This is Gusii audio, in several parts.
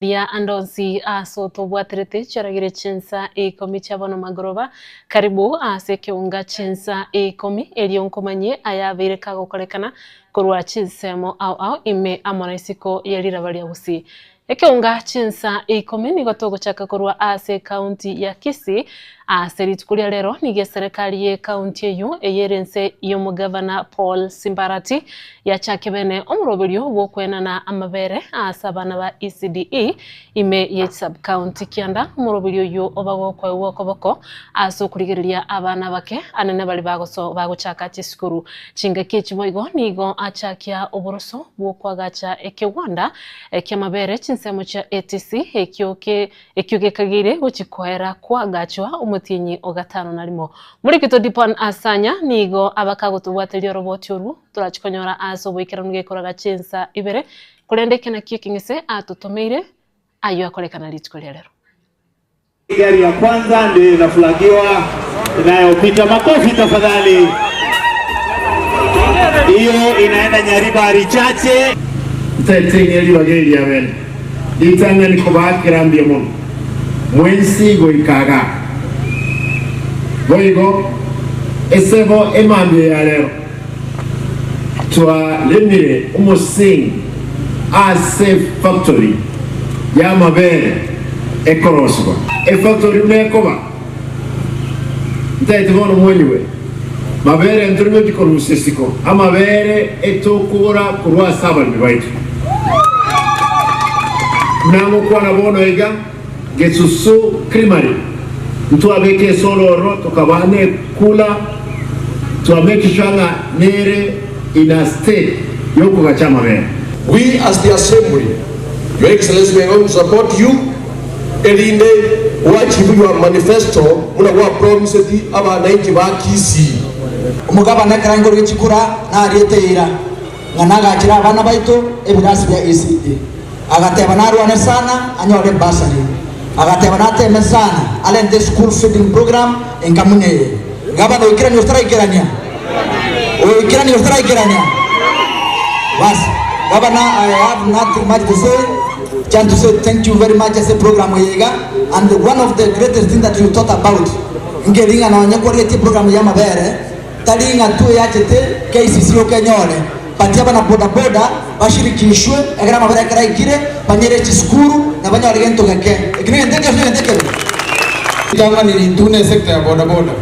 Ria ande onsi ase otobwaterete chiaragire chinsa ikomi chia bono magoroba, karibu ase ekeunga chinsa ikomi, erio nkomanyie ayabeire kagokorekana korwa chinsemo ao ao ime amo na isiko ye riraba ria Gusii. Ekeunga chinsa ikomi nigo togochaka korwa ase ekaunti ya Kisii Ase rituko ria rero nigo eserekari ye county eyio eyere inse y'omogavana Paul Simbarati yachakia bene omoroberio bw'okoenana amabere ase abana ba ECDE ime ye chisub county kianda omoroberio oyio obagokoegwa okoboko ase okorigereria abana abake anene baria bagoso bagochaka chisukuru chingaki echi boigo nigo achakia oboroso bw'okoagacha ekegwanda kiamabere chinsemo chia ATC ekio ke Ekio gekageire gochia koera koagachwa omotienyi o gatano na rimo. Morikito Dipan Asanya nigo abakagotobwateria oroboti orwo torachie konyora aase oboikeranu gekoraga chinsa ibere, korende eke nakio ekeng'ese atotomeire ayio akorekana rituko ria rero. Gari ya kwanza ndio inaflagiwa inayopita. Makofi tafadhali. Hiyo inaenda Nyaribari Chache. Nteteng'e ribaga eri riabene. Ritang'ani kobaakera mbuya mono mwensi goika igaa. Boigo esebo emambia ya rero twaremire omosingi ase efactory y'amabere ekorosigwa. Efactory buna ekoba, ntaeti bono monywe mabere ntori gochia korusia isiko amabere etokogora korwa ase abaremi baito. Nagokwana bono iga, Gesusu Creamery ntwabeka esolo ororo tokabaa nekula twa make sure ng'a nere in a state yokogacha amabere. We as the assembly, Your Excellency, we are going to support you erinde gwachieve your manifesto buna gwa promiseti abananchi ba Kisii. Omogabana ekero aingorire chikura nariete eira ng'a nagachere abana baito ebirasi bia ECD. Agateba narwane sana anyore ebursary. Agateba nateme sana arente eschool feeding program enka buna eye. Gavana oikerania gose taraikerania? Oikerania gose taraikerania? Bas, Gavana I have nothing much to say, just to say thank you very much ase program eye iga and one of the greatest thing that you thought about nkeri ng'a nonye kwarigetie program ya amabere Tari ng'a tweyachete KCC okenyore, but abana boda boda bashirikishwe ekero amabera ekero aikire banyere chisukuru na banyore gento geke. Eki negento ekiya gose negento ekebe? Ritang'ani rintwe ne sector ya boda boda.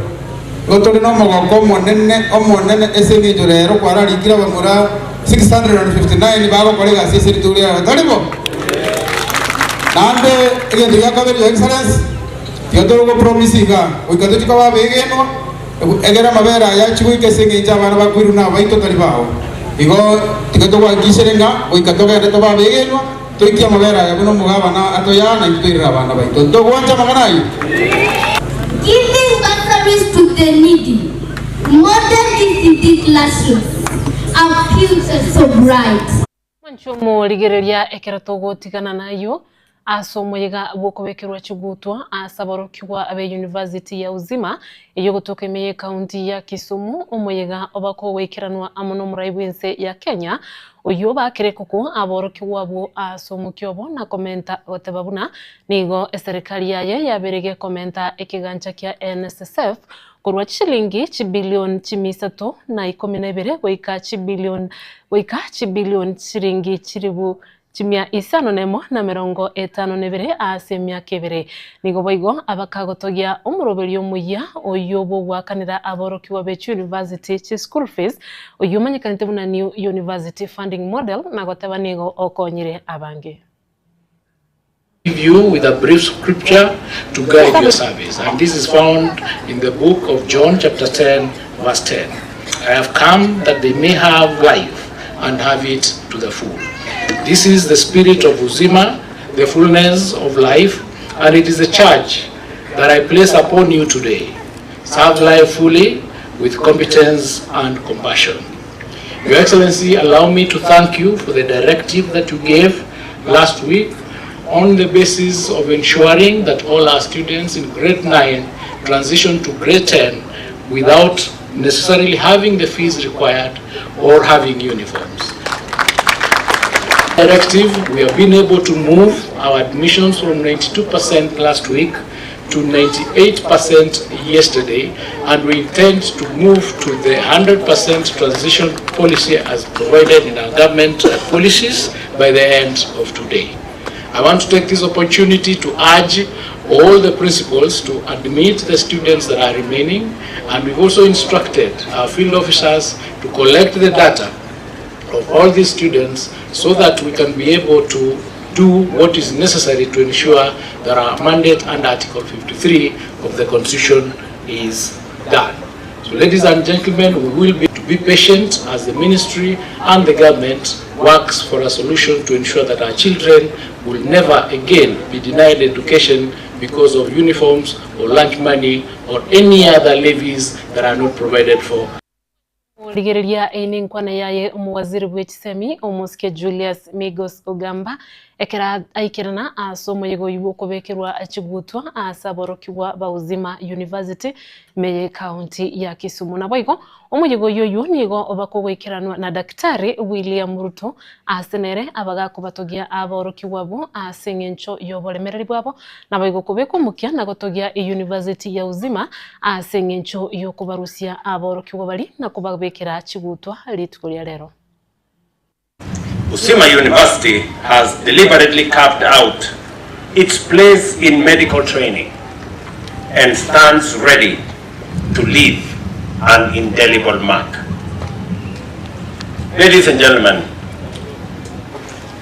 Igo tore nomogoko omonene omonene ase eng'encho rero kwararikire abamura 659 bagokora egasi ase rituko ria rero, tari bo? Naende egento gia kabere Your Excellency, tiga tore gopromise iga, goika tochie koba abegenwa, Ekero amabere aya achia goika ase engencho abana bakoirwa nabaito tari bao. Igo tiga togoakishere ng'a goika togende tobe abegenwa, toikie amabere aya buna omogabana atoyaa na intwe toirere abana baito. Ntogwancha amang'ana ayio? Giving bursaries to the needy, Modern ECD classrooms, a future so bright. Mwanche omorigereria ekero togotigana nayio ase omoyega bw'okobekerwa chigutwa ase aborokigwa be University ya Uzima eyio gotoka ime y'ecounty ya Kisumu, omoyega obakogoikeranwa amo nomorai bw'ense ya Kenya oyio bakire koko aborokigwa abwo ase omokia obo na komenta goteba buna nigo eserekari yaye yabeire gekomenta ekegancha kia NSSF Korwa chishilingi chibilioni chimia isato na ikomi na ibere goika chibilioni goika chibilioni chiringi chilifu chimia isano nemo na emerongo etano na ebere ase emiaka ebere. Nigo boigo abakagotogia omoroberio omoyia oyio bw'ogoakanera aborokigwa be chiuniversity chischool fees oyio omanyekanete buna New University Funding Model na goteba nigo okonyire abange. Leave you with a brief scripture to guide your service and this is found in the book of John chapter 10 verse 10. I have come that they may have life and have it to the full. This is the spirit of Uzima, the fullness of life, and it is a charge that I place upon you today. Serve life fully with competence and compassion. Your Excellency, allow me to thank you for the directive that you gave last week on the basis of ensuring that all our students in grade 9 transition to grade 10 without necessarily having the fees required or having uniforms. directive, we have been able to move our admissions from 92% last week to 98% yesterday, and we intend to move to the 100% transition policy as provided in our government policies by the end of today. I want to take this opportunity to urge all the principals to admit the students that are remaining, and we've also instructed our field officers to collect the data of all these students so that we can be able to do what is necessary to ensure that our mandate under Article 53 of the Constitution is done. So ladies and gentlemen, we will be to be patient as the ministry and the government works for a solution to ensure that our children will never again be denied education because of uniforms or lunch money or any other levies that are not provided for. Rigereria eye nenkwana yaye omowaziri bwe chisemi omosike Julius Migos Ogamba ekero aikerana ase omoyega oyio bw'okobekerwa chigutwa ase aborokigwa ba Uzima University ime ye county ya Kisumu. Naboigo omoyega oyio oyio nigo bakogoikeranwa na Daktari William Ruto ase nere abagakobatogia aborokigwa abwo ase eng'encho y'oboremereri bwabo Naboigo kobekwa omokia na gotogia eyunivasiti ya Uzima ase engencho y'okobarusia aborokigwa baria na kobabekera chigutwa rituko ria rero. Uzima University has deliberately carved out its place in medical training and stands ready to leave an indelible mark. Ladies and gentlemen,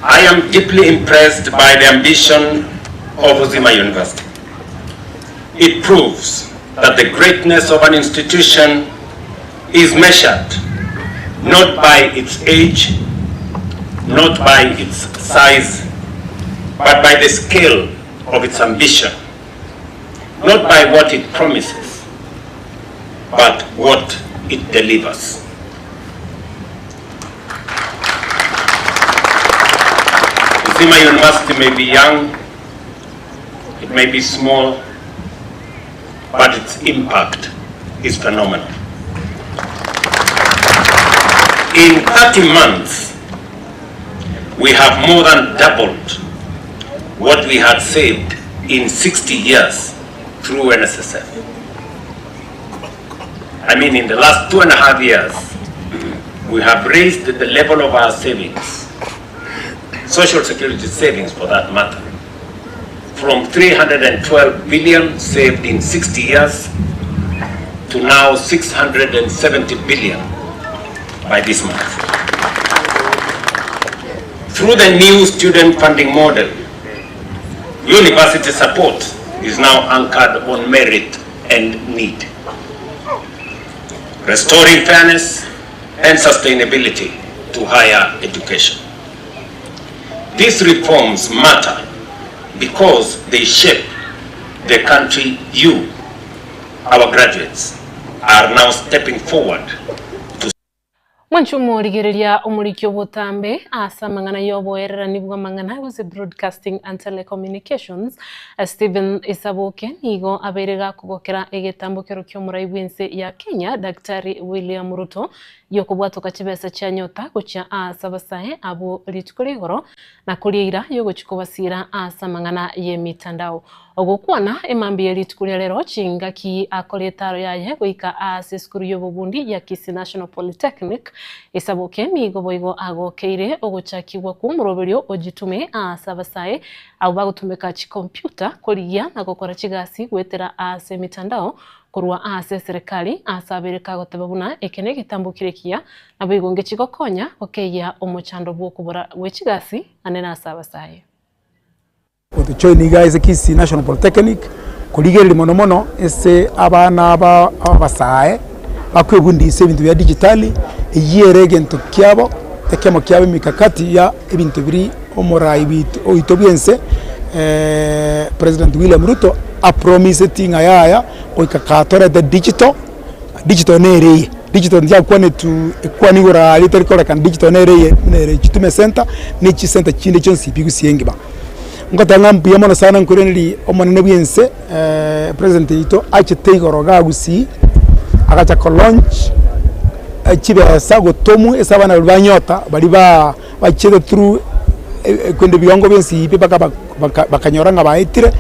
I am deeply impressed by the ambition of Uzima University. It proves that the greatness of an institution is measured not by its age, not by its size, but by the scale of its ambition, not by what it promises, but what it delivers. Uzima University may be young, it may be small, but its impact is phenomenal. In 30 months, we have more than doubled what we had saved in 60 years through NSSF. I mean, in the last 2.5 years, we have raised the level of our savings, social security savings for that matter, from 312 billion saved in 60 years to now 670 billion by this month. Through the new student funding model, university support is now anchored on merit and need, restoring fairness and sustainability to higher education. These reforms matter because they shape the country you, our graduates, are now stepping forward to. Mwanche omorigereria omoriki obotambe ase amang'ana y'oboererani bw'amang'ana gose Broadcasting and Telecommunications, Stephen Isaboke nigo abeire gakogokera egetambokero ki'omorai bw'ense ya Kenya Daktari William Ruto gi'okobwatoka chibesa chia nyota gochia aase abasae abwo rituko ria igoro na koria eira y'ogochia kobasiira ase amang'ana y'emitandao. Ogokwana emambia ye rituko ria rero chingaki akore etaro yaye goika aase esukuru y'obobundi ya Kisii National Polytechnic esaboke nigo boigo agokeire ogochakigwa kw'omoroberio ojitume aase abasae abwo bagotumeka chikompiuta korigia na gokora chigasi goetera aase emitandao korwa aase eserekari aase abeire kagoteba buna eke negetambo kire ekiya naboigo ngechigokonya gokeyia omochando bw'okobora gwe chigasi ane nase abasae. Gotochoin iga ase Kisii National Polytechnic korigereria mono mono ase abana aba abasae bakwebundisia ebinto bia digitali, eyio ere egento kiabo ekemo kiabo emikakati ya ebinto biria omorai bito oito bwense President William Ruto apromiseti ng'a yaya goika katorete digital, digital nere eye, digital ndiakwanetwe ekwana igoro aria etari korekana digital nere eye buna ere chitume center na echisenta chinde chionsi pi gusii engima. Ngoteba ng'a mbuya mono sana nkoiraneria omonene bwa ense president oito achete igoro igaa gusii, agacha ko launch chibesa gotomwa ase abana baria banyota baria ba bachiete through. ekwende ebiwango bionsi pi mpaka baka bakanyora ng'a baetire,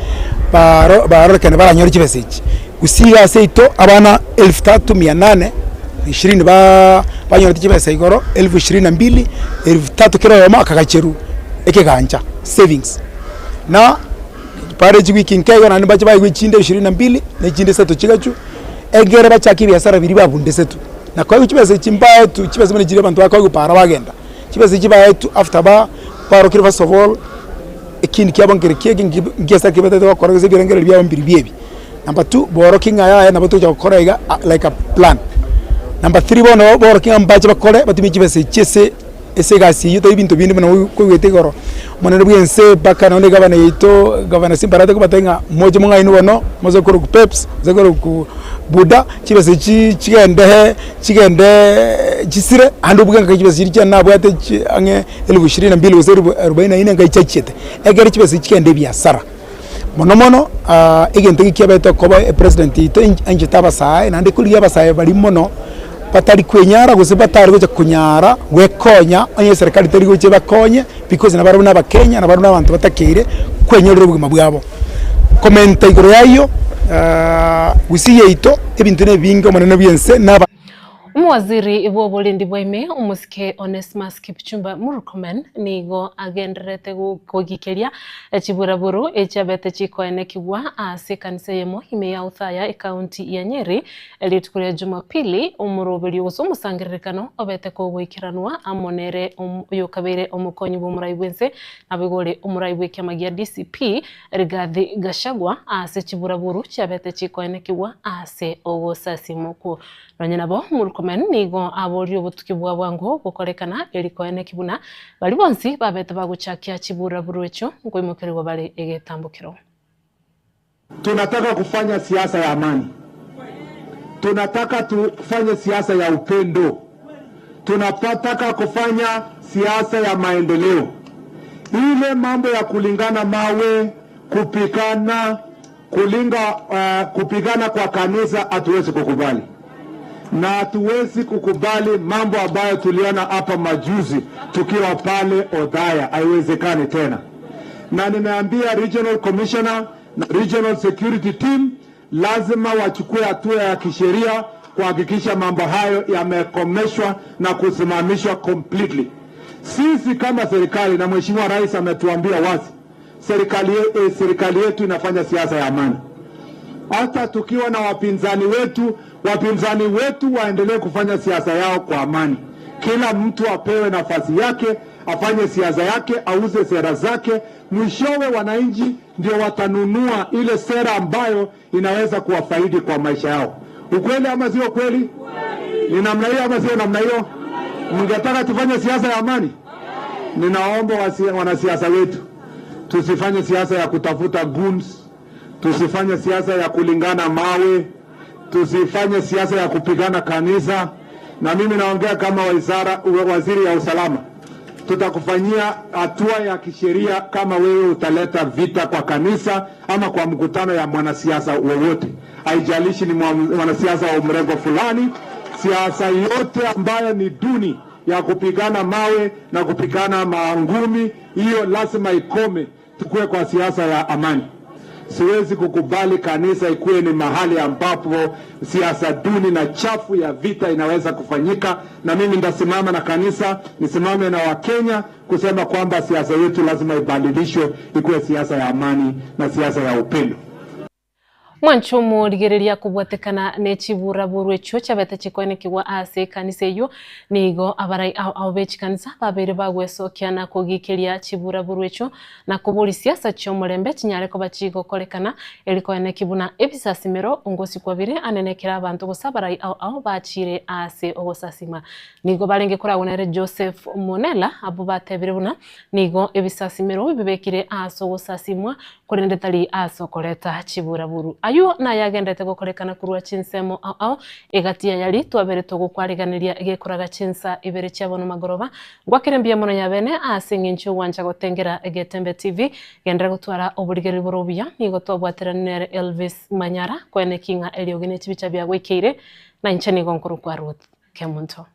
baro barorekane baranyore chibesa echi. Gusii iga ase yaito abana elfu tatu mia nane na ishirini baa banyorete chibesa igoro elfu ishirini na mbili, elfu tatu kera oyomo akagacherwa ekegancha savings. Na bare chiwiki nke igo naende mbache baigwe echinde ishirini na mbili, na echinde isato chigachwa, egere bachake ebiasara biria babundesetwe. Na koigwa chibesa echi mbaetwe, chibesa buna chiria abanto bakoigwa para bagenda, chibesa echi baetwe after ba barokire first of all, ekindi kiabo nkere kieke nki nkiase ki batagete gokora gose ebirengererio biabo mbiri ebi. Number two, borokie ng'a yaya nabo togocha gokora iga like a plan. Number three bono borokie ng'a mbache bakore batumie chibesa echi ase ase egasi eyio tari binto binde buna koigwete igoro, omonene bwa ense mpaka nonye egavana yaito gavana Simba Arati akobatebia ng'a moche mong'ainwe bono, moche korokwa peps, moche korokwa buda, chibesa echi chigende chigendeee chisire, naende obuge ng'a chibesa chiria chiane nabwate chi ang'e elfu ishirini na mbili gose elfu arubaini na inne ngai chiachiete, ekere chibesa echi chigende ebiasara. Mono mono egento eke kiabete koba epresident yaito enchete abasae naende korigia abasae baria mono batari kwenyara gose batari gocha konyara gwekonya onye eserekari teri gocha ebakonye because nabarabwo na abakenya nabarabwo na abanto batakeire kwenyorera obogima bwabo. Komenta igoro ya ayio gusii yaito ebinto na ebinge omonene bwa ense na. Omowaziri bw'oborendi bwa ime, omosike Onesmus Kipchumba Murkomen nigo agendererete kogikeria chiburaburu echiabete chikoenekigwa ase ekanisa eyemo ime ya Othaya ekaunti ya Nyeri rituko ria Jumapili omoroberio gose omosangererekano obete kogoikeranwa amo nere oyokabeire omokonyi bw'omorai bw'ense naboigo ore omorai bw'ekiama gia DCP Rigathi Gachagua ase chiburaburu chiabete chikoenekigwa ase ogosasima okwo. Nonya nabo, Murkomen nigo aborie obotuki bwa bwango gokorekana eri koeneki buna baria bonsi babete bagochakia chiburaburu echio nkoimokerigwa bare egetambokero. Tunataka kufanya siasa ya amani, tunataka tufanye siasa ya upendo, tunataka kufanya siasa ya maendeleo. Ile mambo ya kulingana mawe, kupikana, kulinga, kupigana kwa kanisa hatuwezi kukubali, na hatuwezi kukubali mambo ambayo tuliona hapa majuzi tukiwa pale Othaya, haiwezekani tena. Na nimeambia regional commissioner na regional security team lazima wachukue hatua ya kisheria kuhakikisha mambo hayo yamekomeshwa na kusimamishwa completely. Sisi kama serikali na Mheshimiwa Rais ametuambia wazi, serikali, serikali yetu inafanya siasa ya amani. Hata tukiwa na wapinzani wetu, wapinzani wetu waendelee kufanya siasa yao kwa amani. Kila mtu apewe nafasi yake, afanye siasa yake, auze sera zake. Mwishowe wananchi ndio watanunua ile sera ambayo inaweza kuwafaidi kwa maisha yao. Ukweli ama sio kweli? Ni namna hiyo ama sio namna hiyo? Mngetaka tufanye siasa ya amani? Ninaomba wanasiasa wetu tusifanye siasa ya kutafuta goons, tusifanye siasa ya kulingana mawe, tusifanye siasa ya kupigana kanisa. Na mimi naongea kama wizara, waziri ya usalama, tutakufanyia hatua ya kisheria kama wewe utaleta vita kwa kanisa ama kwa mkutano ya mwanasiasa wowote, haijalishi ni mwanasiasa wa mrengo fulani. Siasa yote ambayo ni duni ya kupigana mawe na kupigana maangumi, hiyo lazima ikome. Tukue kwa siasa ya amani. Siwezi kukubali kanisa ikuwe ni mahali ambapo siasa duni na chafu ya vita inaweza kufanyika, na mimi nitasimama na kanisa, nisimame na Wakenya kusema kwamba siasa yetu lazima ibadilishwe ikuwe siasa ya amani na siasa ya upendo. Mwanche omorigereria kobwatekana ne chiburaburu echio chiabete chikoenekigwa ase ekanisa eyio, nigo abarai ao ao be chikanisa babeire bagwesokia na kogikeria chiburaburu echio na koboria siasa chi'omorembe chinyare koba chigokorekana, eri koeneki buna ebisasimero ngosikwa bire anene ekero abanto gose abarai ao ao bachire ase ogosasima. Nigo barenge koragwa nere Joseph Monela, abwo batebire buna nigo ebisasimero bibekire ase ogosasimwa korende tari ase okoreta chiburaburu. Ayio nayagenderete gokorekana korwa chinsemo ao ao, egati ya twabere togokwariganeria gekoraga chinsa ibere chia bono magoroba. Ngwakere mbuya mono yabene ase eng'encho y'ogwancha gotengera Getembe TV, genderera gotwara oborigereria bore obuya, nigo twabwaterani nere Elvis Manyara koeneki ng'a eriogi ne chibicha biagoikeire, na inche nigo nkorokwa Ruth Kemunto.